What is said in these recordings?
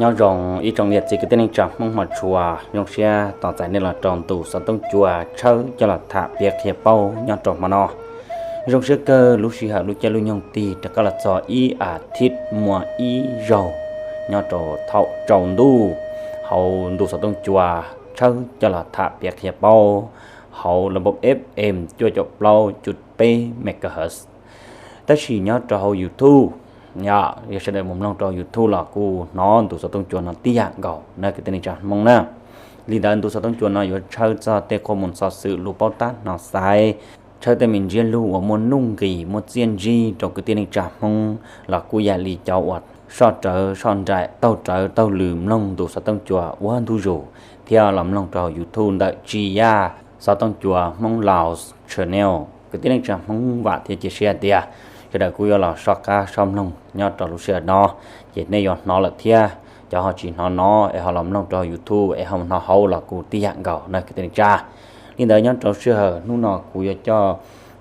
Nyob zoo ib tsoom niam txiv kwv tij neej tsa Hmoob hmov tshua, zoo siab tos txais nej los rau ntu xov tooj cua tshawb coj los tham piav qhia paub nyob rau hmo no. Zoo siab kawg lub sij hawm lub caij lub nyoog tig rov qab los txog ib as thiv muaj ib zaug nyob rau thaum tsaus ntuj hauv ntu xov tooj cua tshawb coj los tham piav qhia paub hauv lub npoo F M cuaj caum plaub cuj peb megahertz. Tab sis nyob rau hauv YouTube, yog sawv daws mus mloog rau YouTube los kuj hnov ntu xov tooj cua no tib yam nkaus na kwv tij neej tsa Hmoob na. Li ntawd ntu xov tooj cua no yuav tshawb txog tej qhua mus xov xwm lus paub tab hnov xaiv, tshawb tej me ntsiab lus uas muaj nuj nqis muaj txiaj ntsig rau kwv tij neej tsa Hmoob los kuj yam li cov uas soj rawv soj nraim taug rawv taug lw mloog ntu xov tooj cua ua ntu zus thiab los mloog rau hauv YouTube ntawm Tsis Yaj xov tooj cua Hmoob Laus channel. Kwv tij neej tsa Hmoob vam thiab cia siab tias sawv daws kuj yuav los soj qab soj mloog nyob rau lub sij hawm no, ces nej yuav hnov lawm thiab. Cov ho tsis hnov no es ho los mloog rau hauv YouTube es ho hnov hauv los kuj tib yam nkaus na kwv tij neej tsa. Li ntawd nyob rau sij hawm hnub no kuv yuav coj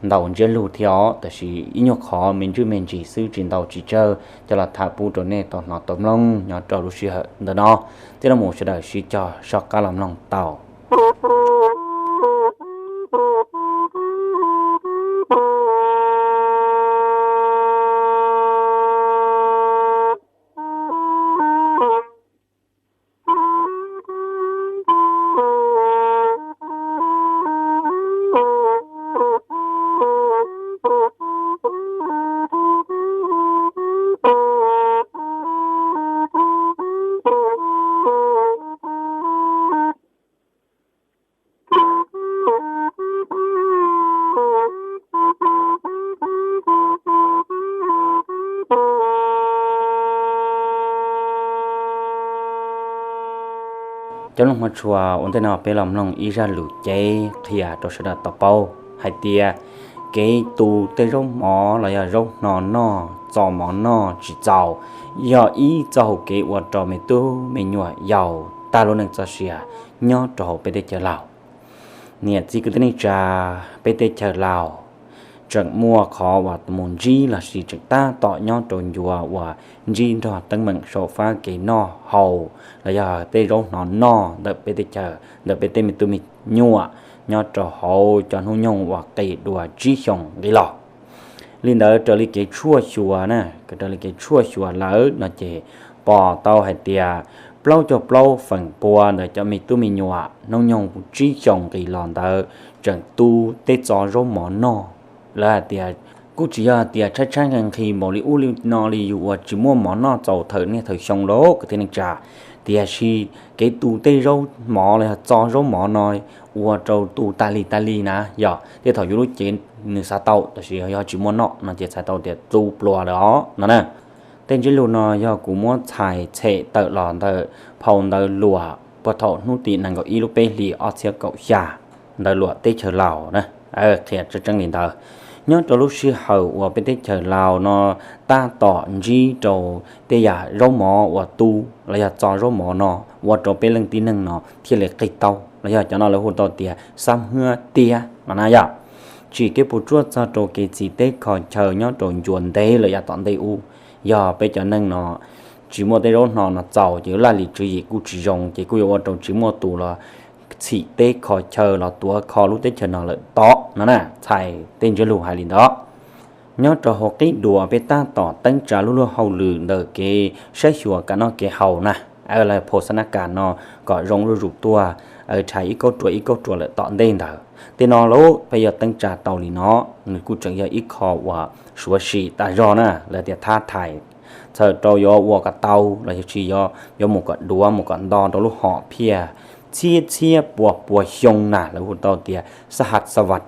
ntaus ntsiab lus thiab os, tab sis ib nyuag qhov me ntsuj me ntsis xwb tsis ntaus tsis tsawg coj los tham pub rau nej tau hnov tau mloog nyob rau lub sij hawm ntawm no. Tej no mus sawv daws sib cog soj qab los mloog tau. Cov mloog hmov tshua, ua ntej no peb los mloog ib zaj lus cev qhia rau sawv daws tau paub hais tias kev tu tej zaub mov los yog zaub hno noj txo mov noj tsis txaus, yog ib txoj hau kev ua rau me tub me nyuam yaus tag lub neej txoj sia nyob rau hauv peb teb chaws Laus. Niam txiv kwv tij neej tsa, peb teb chaws Laus tseem muaj qhov uas mus ntsib los sis tseem tab tom nyob rau ncua uas ntsib nrog teeb meem saum fab kev noj haus los yog tej zaub hno noj ntawm peb teb chaws ntawm peb tej me tub me nyuam nyob rau hauv cov hnub nyoog uas qis dua tsib xyoos nqis los. Li ntawd raws li kev tshuaj xyuas na, raws li kev tshuaj xyuas lawm no ces pom tau hais tias plaub caug plaub feem pua ntawm cov me tub me nyuam hnub nyoog tsib xyoos nqis los ntawd tseem tu tej txo zaub mov noj. Lawv hais tias kuj tsis yog hais tias tshaib tshaib nqhis nqhis npaum li ub li no li yus uas tsis muaj mov noj txaus thawm niaj thawm xyoo lauj kwv tij neej tsa. Tiam sis kev tu tej zaub mov los yog txo zaub mov no ua rau tu tas li tas li na, yog tej thaum yus lub cev nws xav tau tab sis yog tsis muaj noj no ces txhais tau tias tu pluas lawm os no na. Tej ntsiab lus no yog kuv muab txhais txhem tawm los ntawm phau ntawv luam puag thaum hnub tim nees nkaum ib lub peb hlis ob txhiab kaum xya ntawv luam teb chaws Laus na, qhia tseeb tseeb li ntawd. Nyob rau lub sij hawm uas peb teb chaws Laus no tab tom ntsib rau tej yam zaub mov uas tu los yog txo zaub mov no ua rau peb leej tib neeg no thiaj li qig tau los yog cov no lawv hu tau tias xab hwb tiab no na yom. Tsim kev puas tsuaj txog rau kev txhim teb kho chaw nyob rau ncua ntev lawm yav tom ntej ub, yog peb cov neeg no tsis muaj tej zaub hno no txaus ces laj lim tswv yim kuj tsis zoo ces kuj yuav ua rau tsis muaj tus los txhim teb kho chaw los tuav kho lub teb chaws no lawm tod no na, txhais tej ntsiab lus hais li ntawd. Nyob rau hauv qib duas peb tab tom teeb tsa lub luag hauj lwm ntawm kev saib xyuas kev noj kev haus na, lawv phau xab nab kas no kom zoo zuj zus tuaj, rhais ib kauj ruam ib kauj ruam lawm tom ntej ntawd. Tej no lauj peb yog teeb tsa tau li no, nws kuj tseem yog ib qho uas suav sim tas zog na, lawv tias thab thais, txhawm rau yuav ua kom tau los yog tsis yuav mus kom duav mus kom nto rau lub hom phiaj txhiab txhiab pua pua xyoo na, lawv hu tau tias xab has xab vas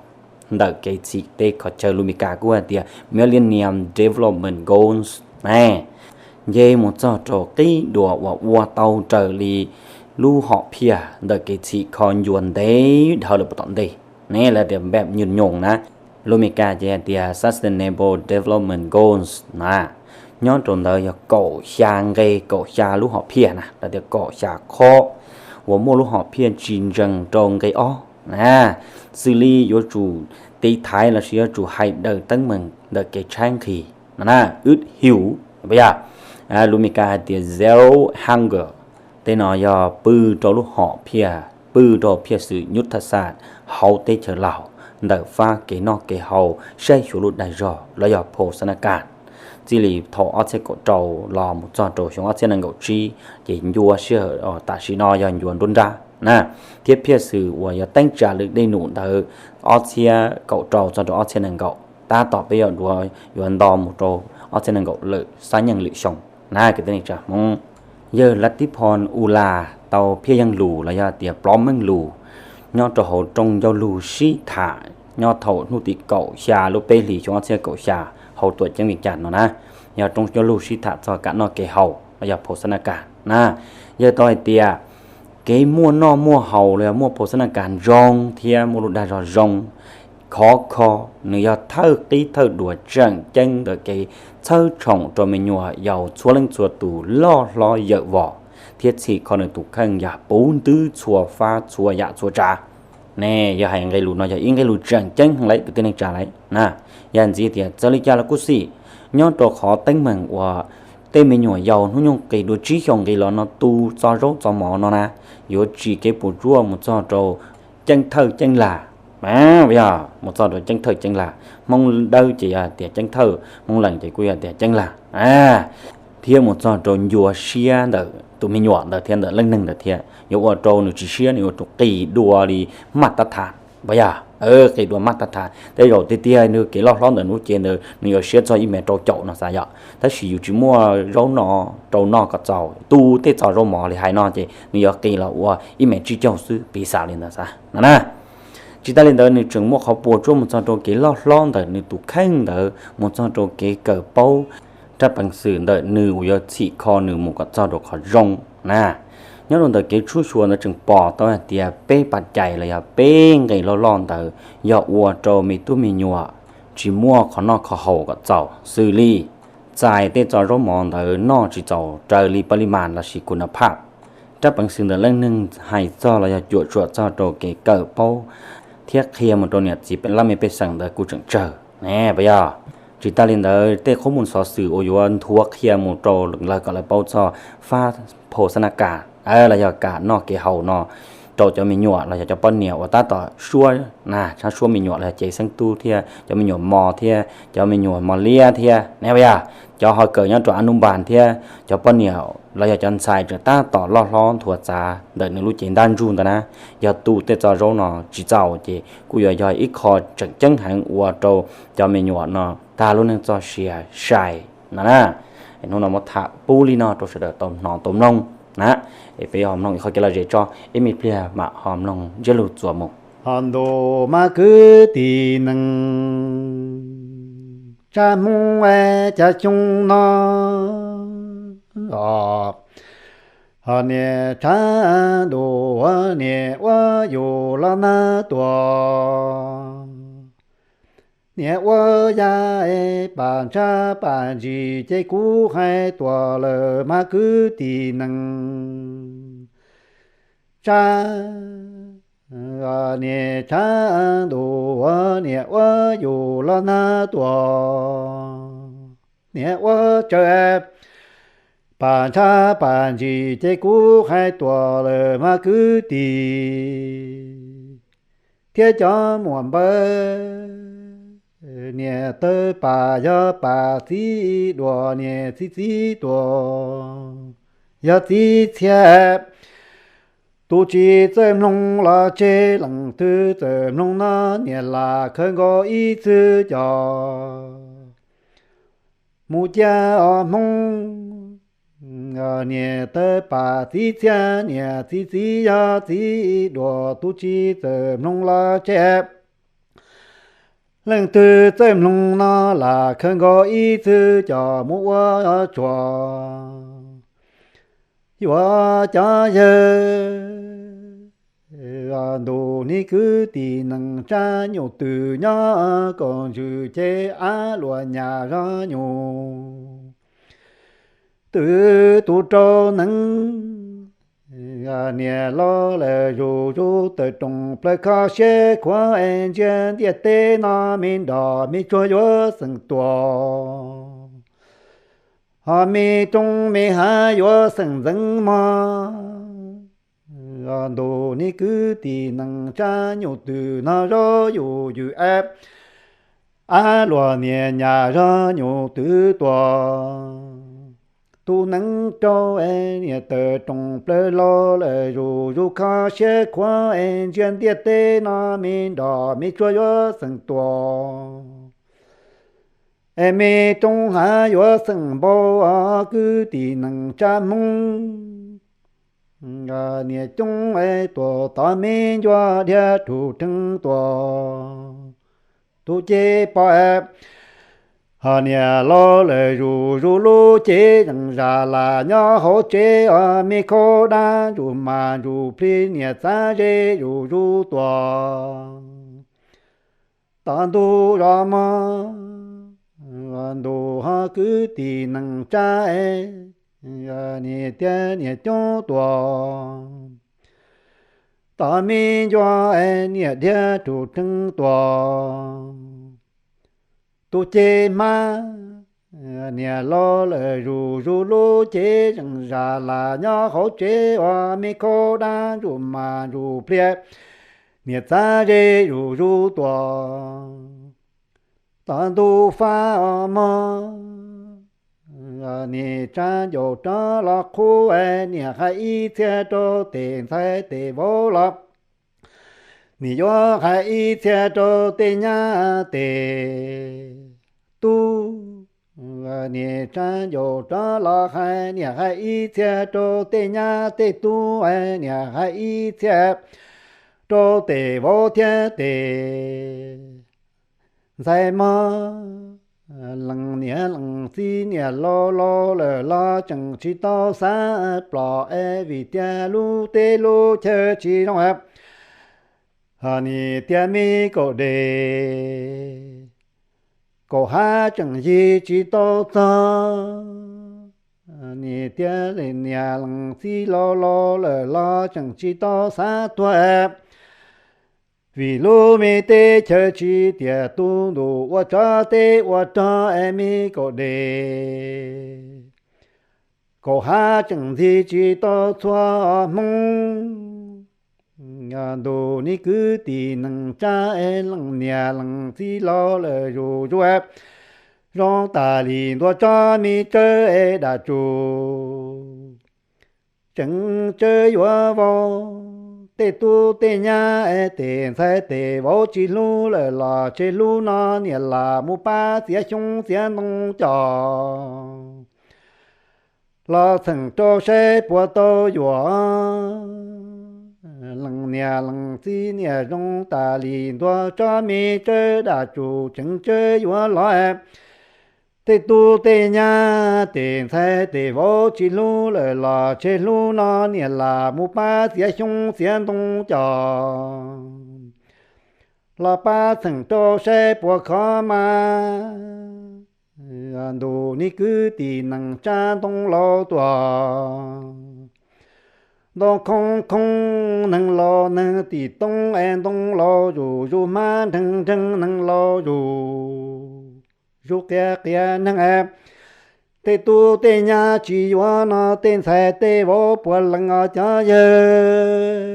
ntawm kev txhim teb kho chaw lus Meskas kuj hais tias Millennium Development Goals na. Nce mus txog rau qib duas uas ua tau raws li lub hom phiaj ntawm kev txhim kho ncua ntev dhawv lawm puag tom ntej ne, lawv tias npaj nyuj nyoos na. Lus Meskas ces hais tias Sustainable Development Goals na. Nyob rau ntawd yog kaum xya nqe kaum xya lub hom phiaj na, lawv tias kaum xya qhov uas muaj lub hom phiaj tsis ntsees rau nqe ob na, xws li yuav tsum tiv thaiv los sis yuav tsum hais daws teeb meem ntawm kev tshaib nqhis no na, wb hiu, yog Lus Meskas hais tias zero hunger, tej no yog pw rau lub hom phiaj, pw rau phiaj xwm nyuj thaj xaj hauv teb chaws Laus, ntawm fab kev noj kev haus, saib xyuas lub dag zog los yog phoo xab na kas. Txij li thaum ob txhiab kaum rau los mus txog rau xyoo ob txhiab nees nkaum tsib, ces ncua sij hawm tam sim no yog ncua nruab nrab na, thiab phiaj xwm uas yog teeb tsa lwm dej num ntawd ob txhiab kaum rau txog rau ob txhiab nees nkaum, tab tom peb yuav duav yuav nto mus rau ob txhiab nees nkaum lwm xab nyeej lwm xyoo na kwv tij neej tsa Hmoob. Yawg Lav Tib Phoo Us Las tau phiaj yeeg lus los yog tias plov meej lus nyob rau hauv rooj ncauj lug sib tham nyob thaum hnub tim kaum xya lub peb hlis xyoo ob txhiab kaum xya hauv tuam ceeb Vij Cas no na, yog rooj ncauj lug sib tham txog kev noj kev haus los yog phoo xab na kas na. Yawg tau hais tias kev muaj noj muaj haus los yog muaj phoo xab na kas zoo thiab muaj lub dag zog zoo, khov kho nws yog thawj qib thawj duas tseem ceeb ntawm kev txhawb tshoom rau me nyuam yaus txhua leej txhua tus loj hlob yawm vos, thiab txhim kho nws tus kheej yam puv ntwb txhua fab txhua yam txhua tsav. Ne, yog hais nqe lus no yog ib nqe lus tseem ceeb heev lawm kwv tij neej tsa lawm na. Yog ntxiv tias txawm li cas los kuj xij, nyob rau qhov teeb meem uas tej me nyuam yaus hnub nyoog qis dua tsib xyoos nqis los no tu txo zaub txo mov no na, yuav tsis kev puas tsuaj mus txog rau ceeb thawj ceeb lag. Yog mus txog rau ceeb thawj ceeb lag, Hmoob Dawb ces yog tias ceeb thawj, Hmoob Lees ces kuj yog tias ceeb lag, thiab mus txog rau ncua siab ntawm tus me nyuam ntawd thiab ntawm leej neeg ntawd thiab, yuav ua rau nws tsis siab, nws yuav tsum qis dua li maj tab thas, puas yog? Qis dua maj tab thas. Tej zaum tiag tiag nws kev loj hlob ntawm nws lub cev ntawd nws yuav siab txog ib mev rau caum no xav yom, tab sis yus tsis muaj zaub no rau noj kom txaus, tu tej txo zaub mov li hais no ces nws yuav qis los ua ib mev tsib caug xwb, piv xam li ntawd xav no na. Tsis tas li ntawd nws tseem muaj qhov puas tsuaj mus txog rau kev loj hlob ntawm nws tus kheej ntawd mus txog rau kev kawm paub rab peev xwm ntawm nws uas yuav txhim kho nws mus kom txog rau qhov zoo na. Nyob rau ntawm kev tshuaj xyuas ntawd tseem pom tau hais tias peb pas cais los yog peb nqe loj loj ntawd yog ua rau me tub me nyuam tsis muaj qhov noj qhov haus kom txaus, xws li txais tej txo zaub mov ntawd noj tsis txaus raws li pab li mas lossis kun na phaj. Rab peev xwm ntawm leej neeg hais txog los yog cuam tshuam txog rau kev kawm paub thiab qhia mus rau niam txiv lab mej pej xeem ntawd kuj tseem tsawg ne, puas yog? Tsis tas li ntawd tej qhob mus xov xwm uas yuav nthuav qhia mus rau lawv kom lawv paub txog fab phoo xab na kas los yog kam noj kev haus no rau cov me nyuam los yog cov poj niam uas tab tom suab na, tshab suab me nyuam los yog cev xeeb tub thiab cov me nyuam mos thiab cov me nyuam mos liab thiab ne, puas yog? Cov ho kawm nyob rau a nub npas thiab cov poj niam los yog cov ntxhais tseem tab tom loj hlob nthuav txav ntawm nws lub cev ntaj ntsug ntawd na, yog tu tej txo zaub no tsis txaus ces kuj yuav yog ib qho tseem ceeb heev ua rau cov me nyuam no tag lub neej txoj sia sai no na. Hnub no muab tham pub li no rau sawv daws tau hnov tau mloog na. Es peb ho mloog ib qho kev lom zem tso, ib me pliag mam ho mloog ntsiab lus txuas mus. Ho ntu mas kwv tij neej tsa Hmoob es cas xyoo no, ho niam tshav ntuj ua niam ua yus los nag tuag, niam ua yaj es pam ntshav pam ntsis ces kuv hais tuag lawm mas kwv tij neej tsa. Niam tshav ntuj ua niam ua yus los nag tuag, niam ua tsaws pam ntshav pam ntsis ces kuv hais tuag lawm mas kwv tij thiab cov muam npawg. Niam tawg pam yog pam txiv duas, niam txiv txiv duas yog txiv txhiab. Tus tsis txawj mloog los tseg, leej twg txawj mloog no niam lam khawb nkaus ib txwm coj mus cia os Hmoob. Niam tawg pam txiv txhiab, niam txiv txiv yog txiv duas, tus tsis txawj mloog los tseg. Leej twg txawj mloog no lam khawb nkaus ib txwm coj mus ua tsuag yuav cov yawg. Ntuj hnub kwv tij neej tsa, nyuj twm nyob kaum ntsws ces av luam nyam zog nyuj twm tus rau neeb. Niam los lawm zuj zus tawm rooj plaws kho siab khuav es ntsia ntiaj teb no me nroj me tsuag yuav xeem tuag. Ho me roob me hav yuav xeem ntxeev mog. Ntuj niag kwv tij neej tsa, nyuj twm noj zaub yus ywm ab, ab luag niag nyam zog nyuj twm tuag. Tub neeb rau es niag tawg rooj plawg los lawm zuj zus kho siab khuav es ntsia ntiaj teb no me nroj me tsuag yuav xeem tuag. Es me roob hav yuav xeem npau, kwv tij neej tsa Hmoob. Niag coob es tuag tod me ncua dhia rug rheev tuag. Tus ceg pom es, ho niag laus lawm zuj zus lub cev zeej zam lam nyob hauv tsev os, me khau dab ntsuj mas ntsuj plig niag txav ze zuj zus tuag. Tod ntuj zos mog, ntuj ho kwv tij neej tsa es, niag tiag niag coob tuag. Tod me ncua es niag dhia rug rheev tuag. Tus ceg hmab, niag laus lawm zuj zus lub cev zeej zam lam nyob hauv tsev uas me khau dab ntsuj mas ntsuj plig niag txav ze zuj zus tuag. Tod ntuj fab os mog, niag tsab ncauj rov los qhuav es niag hais ib txhia rau tej ntxhais tej vauv los, niag yuav hais ib txhia rau tej nyab tej tub. Niag tsab ncauj rov los hais, niag hais ib txhia rau tej nyab tej tub, niag hais ib txhia rau tej vauv thiab tej ntxhais mog. Leej niam leej txiv niag laus laus lawm los tseem tsis tau xav plom es vim tias lub teb lub chaw tsis zoo. Ho niag tiag me kaum dej, kaum hav tseem yig tsis tau txog. Niag tiag niag leej txiv laus laus lawm los tseem tsis tau xav tuag. Vim lub me teb chaws tsis tiaj, tus ntuj ua tsov teb ua rog es me kaum dej, kaum hav tseem ntxig tsis tau txhua hmoo. Ntuj niag kwv tij neej tsa es leej niam leej txiv laus lawm zuj zus, zoo tas li ntua tsob me tsawb es dam tsuj tseem tsawb yuav vau. Tej tub tej nyab es tej ntxhais tej vauv tsis hlub lawm los tseg hlub no niam lam mus pab txiav xyoob txiav ntoo coj los txheem rau saib puas tau yuam. Leej niam leej txiv niam zoo tas li ntua tsob me tsawb dam tsuj tseem tsawb yuav los. Tej tub tej nyab tej ntxhais tej vauv tsis hlub lawm los tseg hlub no niam lam mus pab txiav xyoob txiav ntoo coj los pab txheem rau saib puas khov mas. Ntuj niag kwv tij neej tsa ntoo laus tuag. Ntoo khoob khoob neeg laus neeg tim toob es ntoo laus zuj zus hmab nreeg nreeg neeg laus zuj zus qia qia neeg. Tej tub tej nyab tsis yuav no tej ntxhais tej vauv puas lees os cov yawg.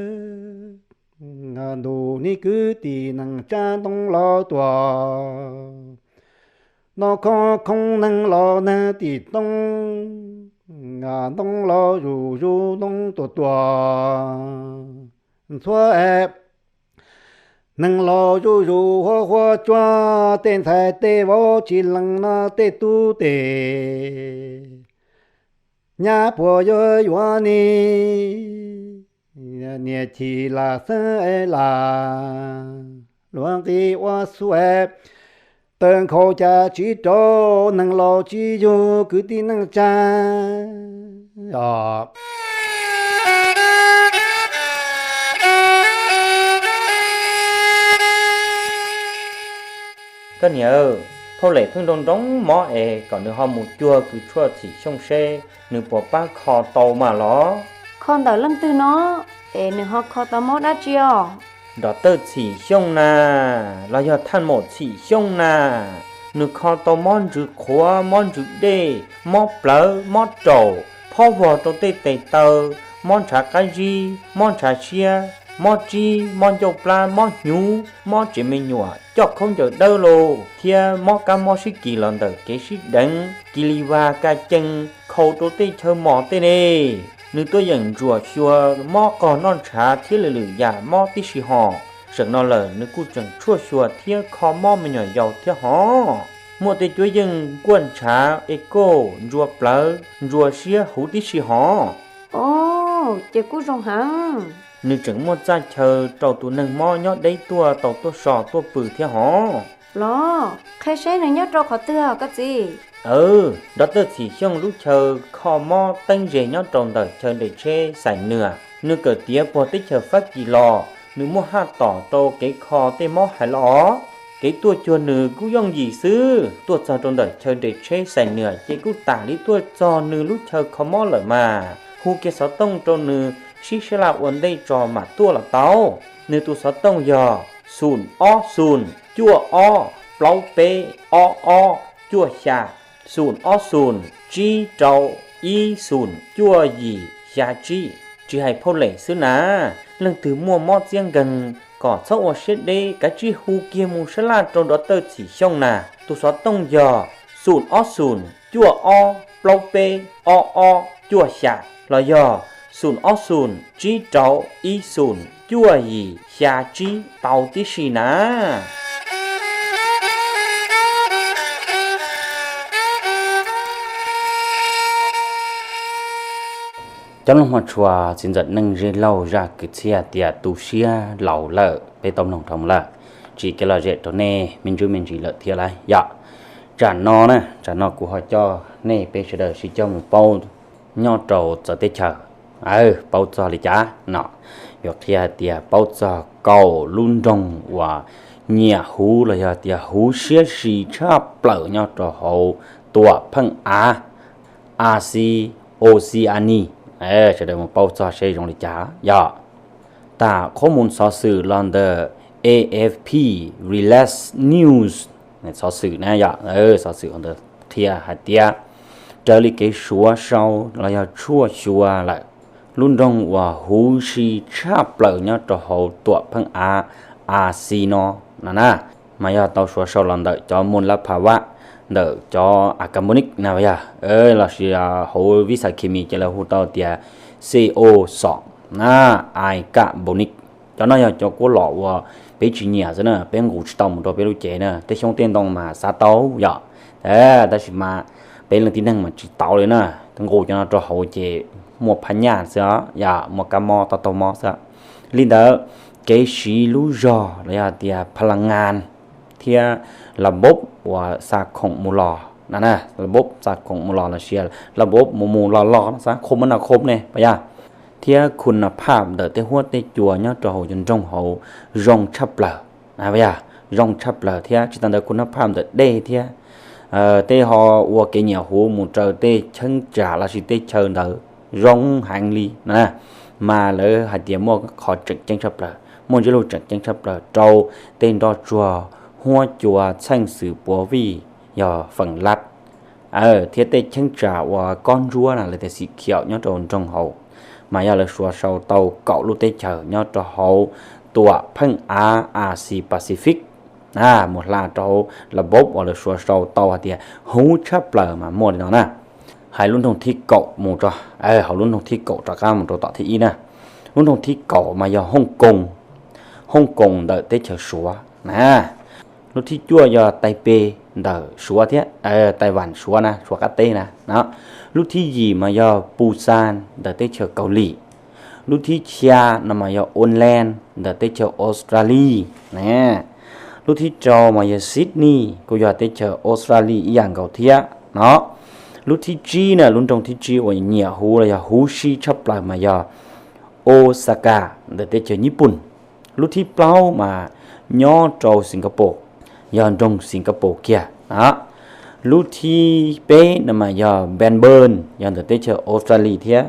Ntuj niag kwv tij neej tsa ntoo laus tuag. Ntoo khoob khoob neeg laus neeg tim toob, ntoo laus zuj zus ntoo tuag tuag. Ntxhua es neeg laus zuj zus huab huab tsuag, tej ntxhais tej vauv tsis lees no tej tub tej nyab puas yuav yuav ni. Niag chim lam xeeb es lam luag nqi ua xu es, tawv nkhaus cas tsis rau neeg laus tsis yug kwv tij neej tsa os. Koj niam, phauj Lem pheej nroo nroo mob es kom nws ho mus cuag kws tshuaj txhim xyooj seb nws puas pab kho tau mas los. Kho ntawm leej twg no, es nws ho kho tau mob dab tsi os? Nrov tawj txhim xyooj na, los yog thaj maum txhim xyooj na, nws kho tau mob ntsws qhuav, mob ntsws dej, mob plawv, mob raum, phob vog rau tej tes taw, mob ntshav qab zib, mob ntshav siab, mob tsib, mob ncauj plab, mob hnyuv, mob tsev me nyuam, coj khaub ncaws dawb lauj, thiab mob kab mob sib kis los ntawm kev sib deev, kis li vas ka cees, khaus rau tej chaw mos tej ne. Nws tuaj yeem ntsuam xyuas mob qog noj ntshav thiab lwm lwm yam mob tib si hos. Seem no lawm nws kuj tseem tshuaj xyuas thiab kho mob me nyuam yaus thiab hos. Muaj tej cuab yeej nkuaj ntshav, e kauj, ntsuag plawv, ntsuag siab huv tib si hos. Au, ces kuj zoo heev. Nws tseem muaj txaj chaw rau tus neeg mob nyob deb tuaj tau tuaj so tuaj pw thiab hos. Los qhia seb nws nyob rau qhov twg koj txiv? Aw, Doctor Txhim Xyooj lub chaw kho mob teeb ze nyob rau ntawm chaw nres tsheb Xais Nuas. Nws kawm tiav puag teb chaws Fab Kis los, nws muaj haj tom rau kev kho tej mob hais los. Kev tuaj cuag nws kuj yooj yim xwb, tuaj txog rau ntawm chaw nres tsheb Xais Nuas ces kuj tas li tuaj txog nws lub chaw kho mob lawm mas. Hu kiag xov tooj rau nws, sib sab laj ua ntej tso mam tuaj los tau. Nws tus xov tooj yog xoom ob xoom cuaj ob plaub peb ob ob cuaj xya, xoom ob xoom tsib rau ib xoom cuaj yim xya tsib. Tsis hais phauj lem xwb na, leej twg muaj mob txiab nkeeg kom txhob ua siab deb, kav tsij hu kiag mus sab laj rau Doctor Txhim Xyooj na. Tus xov tooj yog xoom ob xoom cuaj ob plaub peb ob ob cuaj xya, los yog xoom ob xoom tsib rau ib xoom cuaj yim xya tsib tau tib si na. Cov mloog hmov tshua, txiv ntxawm Neej Zej Lauj zaj kwv txhiaj tias tu siab laus lawm peb tau mloog dhau lawm, tsis kev lom zem rau nej me ntsis me ntsis lawm thiab lauj yom. Tsam no na, tsam no kuv ho coj nej peb sawv daws sib coj mus paub nyob rau txawv teb chaws, paub txog li cas no, yuav qhia hais tias paub txog kaum lub nroog uas nyiam huv los yog tias huv siab si tshaj plaws nyob rau hauv tuam pheej av Asia, Oceania, sawv daws mus paub txog seb zoo li cas yom. Tam qhuab mus xov xwm los ntawm A F P Relax News xov xwm na yom, xov xwm ntawd qhia hais tias raws li kev suav sau los yog tshuaj xyuas lawm, lub nroog uas huv si tshaj plaws nyob rau hauv tuam pheej av Asia no no na, mas yog tau suav sau los ntawm cov mol lab pha vam, ntawm cov a ka npau nik na yog, los sis hauv vis xas khes mis ces lawv hu tau tias C O xom na, ai ka npau nik. Cov no yog cov kuab lom uas peb tsis nyiam xwb na, peb nqus tsis tau mus rau peb lub cev na, tej xyoob tej ntoo mas xav tau yom, tab sis mas peb leej tib neeg mas tsis tau li na. Nqus cov no rau hauv ces muaj phab nyaj xwb os, yog muaj kab mob taub taub mob xwb. Li ntawd, kev siv lub zog los yog tias pha la ngan thiab la bob uas xa khoom mus los na, la bob xa khoom mus los los sis la bob mus mus los los no xav khom mab no khom ne pas yog, thiab khu na phaj ntawm tej huab tej cua nyob rau hauv cov nroog hauv zoo tshaj plaws, yog zoo tshaj plaws thiab tsis tas ntawd khu na phaj ntawm dej thiab tej ho ua kev nyiam huv mus raws tej cheeb tsam los sis tej chaw ntawd zoo heev li na. Mas lawv hais tias muaj qhov tseem ceeb tshaj plaws, muaj ntsiab lus tseem ceeb tshaj plaws rau tej nroj tsuag huab cua txheej xwm puav vij yog feem lab thiab tej cheeb tsam uas kob ntsuab na lawv tias xim khiaum nyob rau nroog hauv, mas yog lawv suav sau tau kaum lub teb chaws nyob rau hauv tuam pheej av Asia Pacific. Mus hla rau hauv la bob uas lawv suav sau tau hais tias huv tshaj plaws mas muaj li no na. Hais lub nroog thib kaum mus rau, hauv lub nroog thib kaum rov qab mus rau tom thib ib na. Lub nroog thib kaum mas yog Hong Kong, Hong Kong ntawm teb chaws Suav na. Lub thib cuaj yog Taipei ntawm Suav thiab, Taiwan Suav na, Suav qab teb na. Lub thib yim mas yog Busan ntawm teb chaws Kaus Lim. Lub thib xya no mas yog Auckland ntawm teb chaws Australia na. Lub thib rau mas yog Sydney, kuj yog teb chaws Australia ib yam nkaus thiab no. Lub thib tsib na, lub nroog thib tsib uas nyiam huv los yog huv si tshaj plaws mas yog Osaka ntawm teb chaws Nyij Pooj. Lub thib plaub mas nyob rau Singapore, yog nroog Singapore kiag. Lub thib peb no mas yog Melbourne, yog ntawm teb chaws Australia thiab.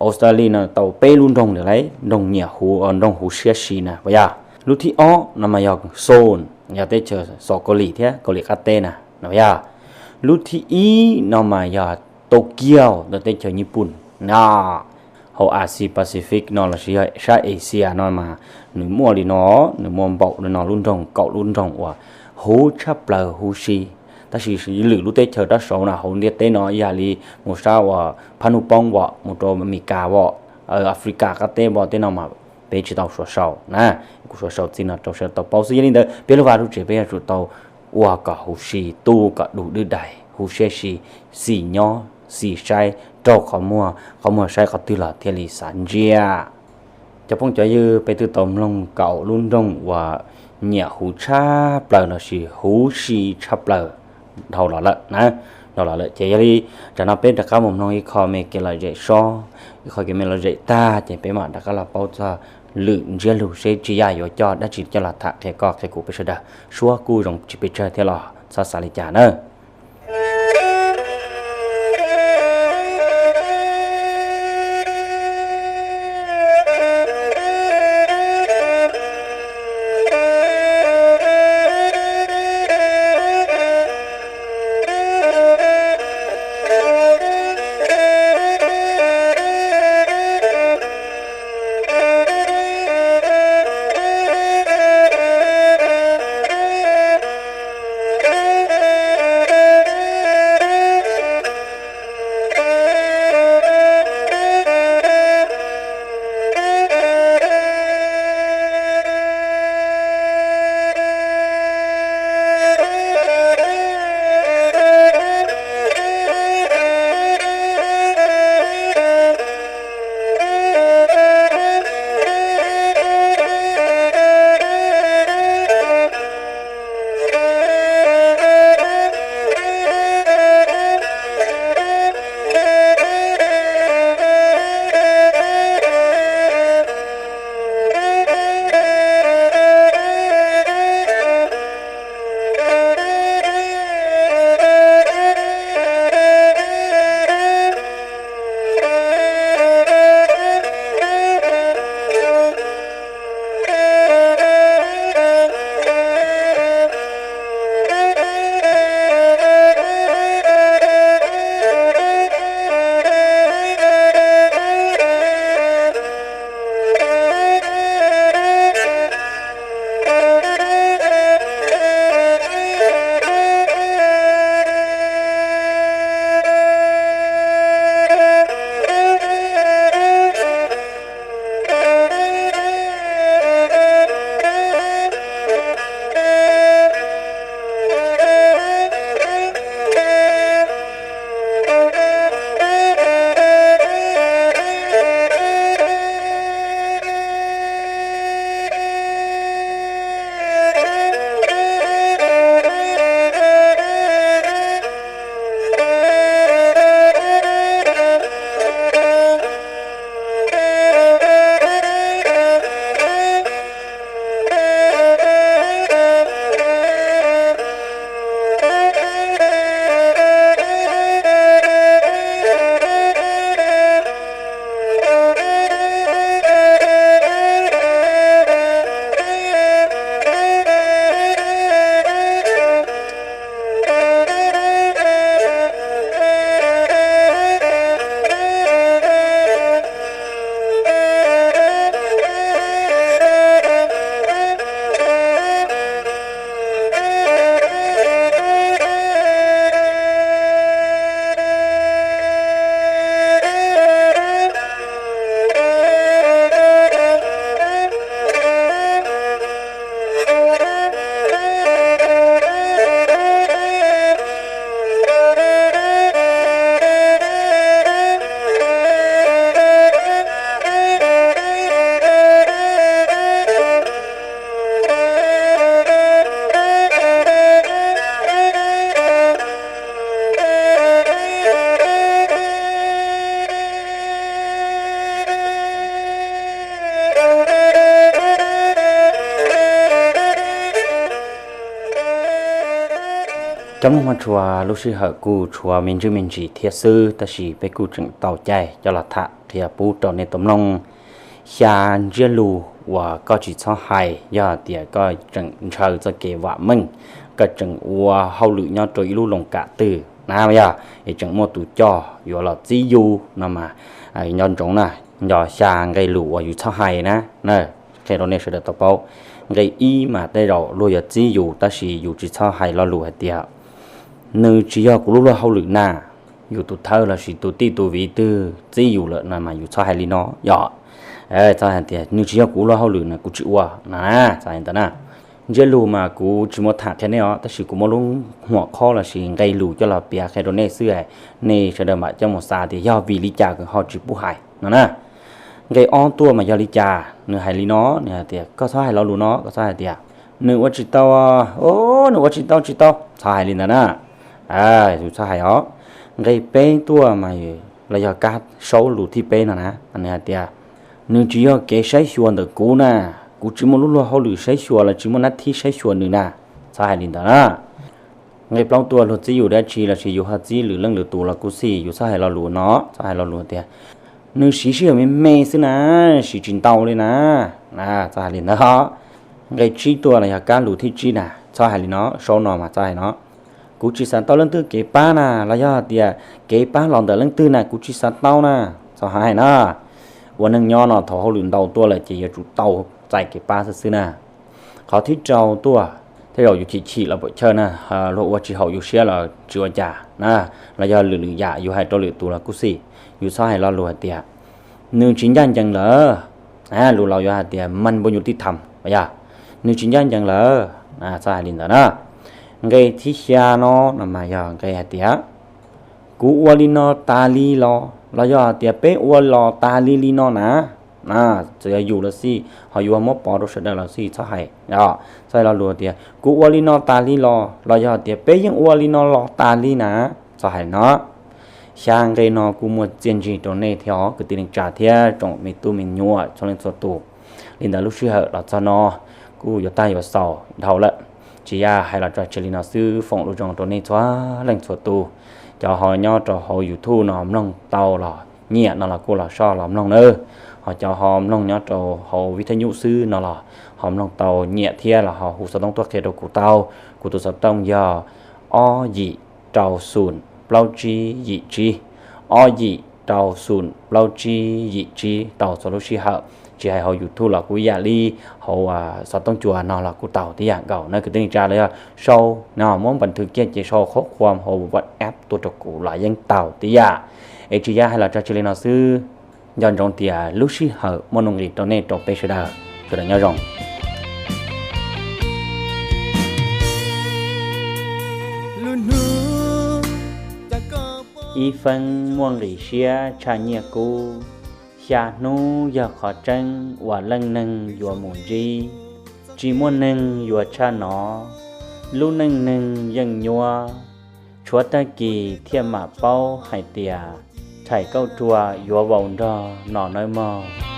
Australia no tau peb lub nroog lawm lauj, nroog nyiam huv, nroog huv siab si na puas yog. Lub thib ob no mas yog Seoul, yog teb chaws Xos Kaus Lim thiab Kaus Lim qab teb na. no yog. Lub thib ib no mas yog Tokyo ntawm teb chaws Nyij Pooj no. Hauv Asia Pacific no lossis yog sab Asia no mas nws muaj li no, nws muaj npaum li no lub nroog, kaum lub nroog uas huv tshaj plaws huv si. Tab sis lwm lub teb chaws rab saud no hauv ntiaj teb no ib yam li mus sab uas phab nuj poob vom, mus rau Amelikas vom, Africa qab teb vom tej no mas peb tsis tau suav sau na. Kuv suav sau txij no rau sawv daws tau paub xwb. Yog li ntawd peb lub vaj lub tsev peb yuav tsum tau ua kom huv si, tu kom du dwb dais, huv siab si, xis nyob xis saib, raug qhov muag, qhov muag saib qhov twg los thiaj li xav ntsia. Cov phooj cov ywg, peb twb tau mloog kaum lub nroog uas nyiam huv tshaj plaws lossis huv si tshaj plaws dhau los lawm na, dhau los lawm. Ces yog li tam no peb rov qab mus mloog ib qho me kev lom zem sob, ib qho kev me lom zem tag ces peb mam rov qab los paub txog lwm ntsiab lus seb Tsis Yaj yuav coj dab tsi coj los tham qhia koj qhia kuv peb sawv daws. Suab kuj zoo tsis pes tsawg thiab los txhob xav li cas na. Cov mloog maj tshua, lub sij hawm kuj tshuav me ntsis me ntsis thiab xwb, tab sis peb kuj tseem tau caij coj los tham qhia pub rau nej tau mloog. Xya ntsiab lus uas koj tsis txhob hais yog tias koj tseem ntshaw txoj kev vam meej, koj tseem ua hauj lwm nyob rau ib lub loos kam twg na yog, es tseem muaj tus coj yuav los txib yus no mas, nco ntsoov na, nco xya nqe lus uas yus txhob hais na. Qhia rau nej sawv daws tau paub, nqe ib mas tej zaum luag yuav txib yus tab sis yus tsis txhob hais lo lus hais tias, nws tsis yog kuv lub luag hauj lwm na. Yus tus thawj lossis tus tij tus viv twg txib yus lawm no mas yus txhob hais li no yog, txhob hais tias nws tsis yog kuv luag hauj lwm na, kuv tsis ua no na, txhob hais ntawd na. Ntsiab lus mas kuv tsis muaj tham qhia nej os, tab sis kuv muab lub huam qhob lossis nqe lus coj los piav qhia rau nej xwb, nej sawv daws mam coj mus xav tias yog vim li cas ho tsis pub hais no na. Nqe ob tuaj mas yog li cas, nws hais li no, nws hais tias koj txhob hais lo lus no, koj txhob hais tias nws ua tsis tau, nws ua tsis tau, tsis tau, txhob hais li ntawd na. Yus txhob hais os. Nqe peb tuaj mas los yog kab saub lus thib peb no na, nws hais tias nws tsis yog kev saib xyuas ntawm kuv na, kuv tsis muaj lub luag hauj lwm saib xyuas los tsis muaj nab thib saib xyuas nws na, txhob hais li ntawd na. Nqe plaub tuaj luag txib yus dab tsi lossis yus ho txib lwm leej lwm tus los kuj xij, yus txhob hais lo lus no, txhob hais lo lus tias nws siv sij hawm me me xwb na, siv tsis ntau li na, txhob hais li ntawd. Nqe tsib tuaj los yog kab lus thib tsib na, txhob hais li no, saub no mas txhob hais no, kuv tsis xav tau leej twg kev pab na, los yog tias kev pab los ntawm leej twg na kuv tsis xav tau na, txhob hais na. Ua neej nyob no thaum hauj lwm ntau tuaj lawm ces yuav tsum tau txais kev pab xwb xwb na. Qhov thib rau tuaj, tej zaum yus chim chim los pam chawj na, luag ua tsis haum yus siab los tsis ua cas na, los yog lwm lwm yam yus hais rau lwm tus los kuj xij, yus txhob hais lo lus hais tias nws tsis ncaj ncees lawm. Lus laus yuav hais tias man npu nyus tij tham yog, nws tsis ncaj ncees lawm, txhob hais li ntawd na. Nqe thib xya no no mas yog nqe hais tias kuv ua li no tas li los, los yog hais tias peb ua los tas li li no na, txawm yog yus los xij ho yus muab pov rau sawv daws los xij txhob hais, txhob hais lo lus tias kuv ua li no tas li los, los yog tias peb yeej ua li no los tas li na, txhob hais no. Xya nqe no kuj muaj txiaj ntsig rau nej thiab os kwv tij neej tsa thiab tsoom me tub me nyuam txhua leej txhua tus. Li ntawd lub sij hawm los txog no kuj yuav tag yuav xaus dhau lawm, tsis yaj hais los tso tseg li no xwb, foom lus zoo rau nej txhua leej txhua tus. Cov ho nyob rau hauv YouTube no mloog tau los nyiam no los kuj los soj los mloog nawb. Ho cov ho mloog nyob rau hauv vij thaj nyuj xwb no los ho mloog tau nyiam thiab los ho hu xov tooj tuaj qhia rau kuv tau. Kuv tus xov tooj yog ob yim rau xoom plaub tsib yim tsib, ob yim rau xoom plaub tsib yim tsib tau txhua lub sij hawm. Tsis hais hauv YouTube los kuj ib yam li, hauv xov tooj cua no los kuj tau tib yam nkaus na kwv tij neej tsa. Los yog sau no muab npas thw kiag ces sau qhob khuam hauv WhatsApp tuaj rau kuv los yeej tau tib yam. Es tsis yaj hais los tso tseg li no xwb, nco ntsoov tias lub sij hawm muaj nuj nqis rau nej rau peb sawv daws, sawv daws nyob zoo. Ib feeb muaj nqis siab tshaj nyiaj kub, xya hnub yog qhov tseeb uas leej neeg yuav mus ntsib. Tsis muaj neeg yuav tshaj no, lub neej neeg yeej nyuab. Tshuav tag kis thiaj mam paub hais tias thaim kauj ruam yuav vau nrog no nawb mog.